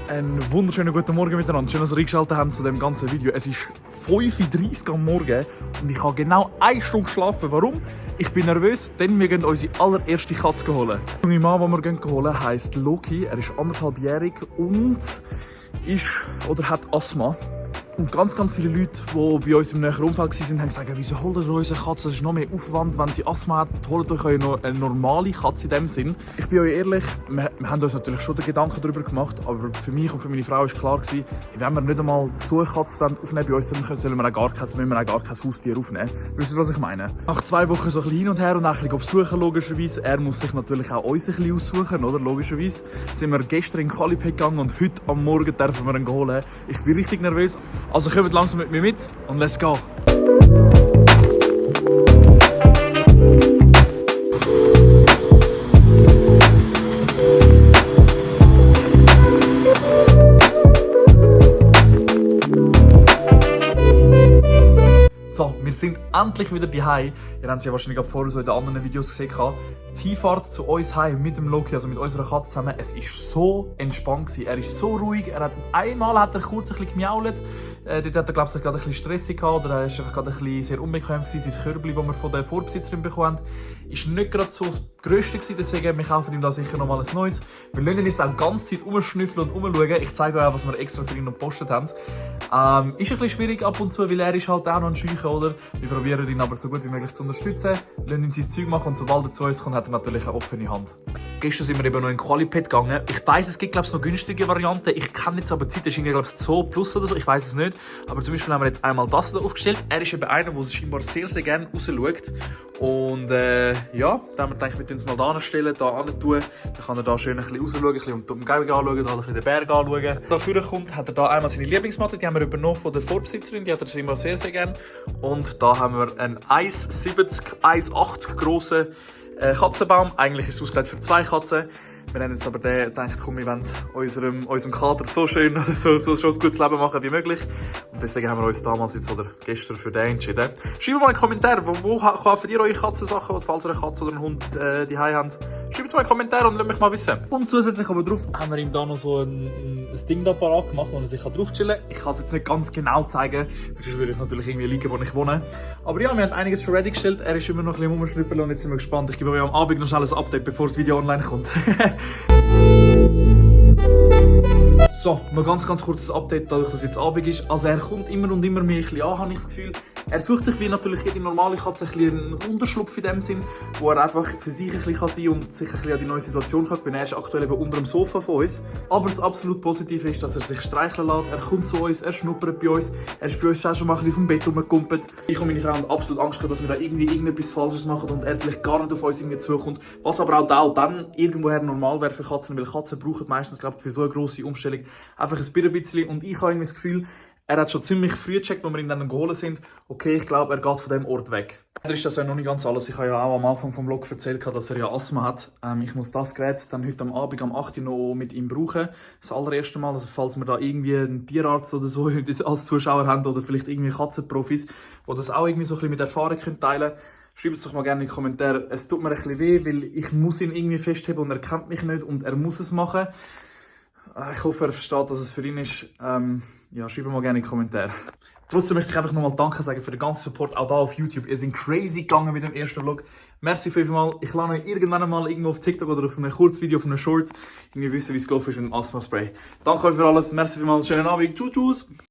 Einen wunderschönen guten Morgen miteinander. Schön, dass ihr eingeschaltet habt zu diesem ganzen Video. Es ist 5:30 Uhr am Morgen und ich habe genau 1 Stunde geschlafen. Warum? Ich bin nervös, denn wir gehen unsere allererste Katze holen. Der junge Mann, den wir holen, heisst Loki. Er ist 1,5-jährig und hat Asthma. Und ganz viele Leute, die bei uns im näheren Umfeld waren, haben gesagt, wieso holt ihr euch eine Katze? Das ist noch mehr Aufwand. Wenn sie Asthma hat, holt euch eine normale Katze in dem Sinn. Ich bin euch ehrlich, wir haben uns natürlich schon Gedanken darüber gemacht, aber für mich und für meine Frau war klar, wenn wir nicht einmal so eine Katze aufnehmen bei uns, dann müssen wir auch gar kein Haustier aufnehmen. Wisst ihr, was ich meine? Nach 2 Wochen so ein bisschen hin und her und ein bisschen besuchen, logischerweise. Er muss sich natürlich auch uns ein bisschen aussuchen, oder? Logischerweise. Sind wir gestern in Qualipay gegangen und heute am Morgen dürfen wir ihn holen. Ich bin richtig nervös. Also kommt langsam mit mir mit und let's go! So, wir sind endlich wieder daheim. Ihr habt es ja wahrscheinlich auch vorher so in den anderen Videos gesehen. Die Hinfahrt zu uns heim mit dem Loki, also mit unserer Katze zusammen, es war so entspannt. Er ist so ruhig. Einmal hat er kurz ein bisschen gemiault. Dort hat er, glaube ich, gerade ein bisschen stressig gehabt oder er war einfach gerade ein bisschen sehr unbequem gewesen. Sein Körbchen, das wir von der Vorbesitzerin bekommen haben, ist nicht gerade so das Größte gewesen. Deswegen, wir kaufen ihm da sicher noch mal ein neues. Wir lassen ihn jetzt auch die ganze Zeit rumschnüffeln und rumschauen. Ich zeige euch auch, was wir extra für ihn noch gepostet haben. Ist ein bisschen schwierig ab und zu, weil er ist halt auch noch ein Scheucher, oder? Wir probieren ihn aber so gut wie möglich zu unterstützen. Lassen ihn sein Zeug machen und sobald er zu uns kommt, hat er natürlich eine offene Hand. Gestern sind wir eben noch in Qualipay gegangen. Ich weiss, es gibt, glaube ich, noch günstige Varianten. Ich kenne jetzt aber die Zeit, das ist, glaube ich, 2 plus oder so. Ich weiss es nicht. Aber zum Beispiel haben wir jetzt einmal das hier aufgestellt. Er ist eben einer, der scheinbar sehr gerne rausschaut. Und ja, da haben wir gedacht, wir tun es mal da anstellen, da hin tun. Dann kann er da schön ein bisschen rausschauen, ein bisschen um die Umgebung anschauen, da ein bisschen den Berg anschauen. Da vorne kommt, hat er da einmal seine Lieblingsmatte, die haben wir übernommen von der Vorbesitzerin, die hat er immer sehr gerne. Und da haben wir einen 1,70, 1,80 grossen Katzenbaum. Eigentlich ist es ausgelegt für 2 Katzen. Wir haben jetzt aber gedacht, komm, wir wollen unserem Kater so schön oder so schon ein gutes Leben machen wie möglich. Und deswegen haben wir uns damals jetzt oder gestern für den entschieden. Schreibt mal in die Kommentare, wo kauft ihr eure Katzensachen, falls ihr eine Katze oder einen Hund daheim habt. Schreibt mal in die Kommentare und lasst mich mal wissen. Und zusätzlich aber drauf haben wir ihm da noch so ein Ding da parat gemacht, wo er sich drauf chillen kann. Ich kann es jetzt nicht ganz genau zeigen, sonst würde ich natürlich irgendwie liegen, wo ich wohne. Aber ja, wir haben einiges schon ready gestellt. Er ist immer noch ein bisschen rumschnüppeln und jetzt sind wir gespannt. Ich gebe euch am Abend noch schnell ein Update, bevor das Video online kommt. So, noch ganz kurzes Update, dadurch, dass es jetzt Abend ist. Also er kommt immer und immer mehr ein bisschen an, habe ich das Gefühl. Er sucht sich wie natürlich jede normale Katze ein bisschen einen Unterschlupf in dem Sinn, wo er einfach für sich ein bisschen sein kann und sich ein bisschen an die neue Situation kann, weil er ist aktuell eben unter dem Sofa von uns. Aber das absolut Positive ist, dass er sich streicheln lässt, er kommt zu uns, er schnuppert bei uns, er ist bei uns auch schon mal ein bisschen auf dem Bett rumgekumpelt. Ich und meine Frau haben absolut Angst gehabt, dass wir da irgendetwas Falsches machen und er vielleicht gar nicht auf uns irgendwie zukommt. Was aber auch dann irgendwoher normal wäre für Katzen, weil Katzen brauchen meistens, glaube ich, für so eine grosse Umstellung einfach ein bisschen. Und ich habe irgendwie das Gefühl, er hat schon ziemlich früh gecheckt, als wir ihn dann geholt sind. Okay, ich glaube, er geht von dem Ort weg. Leider ist das ja noch nicht ganz alles. Ich habe ja auch am Anfang vom Vlog erzählt, dass er ja Asthma hat. Ich muss das Gerät dann heute am Abend um 8 Uhr noch mit ihm brauchen. Das allererste Mal. Also falls wir da irgendwie einen Tierarzt oder so als Zuschauer haben oder vielleicht irgendwie Katzenprofis, die das auch irgendwie so ein bisschen mit Erfahrung teilen können, schreibt es doch mal gerne in die Kommentare. Es tut mir ein bisschen weh, weil ich muss ihn irgendwie festheben und er kennt mich nicht und er muss es machen. Ich hoffe, er versteht, dass es für ihn ist. Ja, schreibt mal gerne in die Kommentare. Trotzdem möchte ich einfach nochmal Danke sagen für den ganzen Support, auch da auf YouTube. Ihr seid crazy gegangen mit dem ersten Vlog. Merci vielmals. Ich lade euch irgendwann mal irgendwo auf TikTok oder auf einem Kurzvideo, auf einem Short, irgendwie wissen, wie es gelaufen ist mit dem Asthma-Spray. Danke euch für alles. Merci vielmals. Schönen Abend. Tschüss.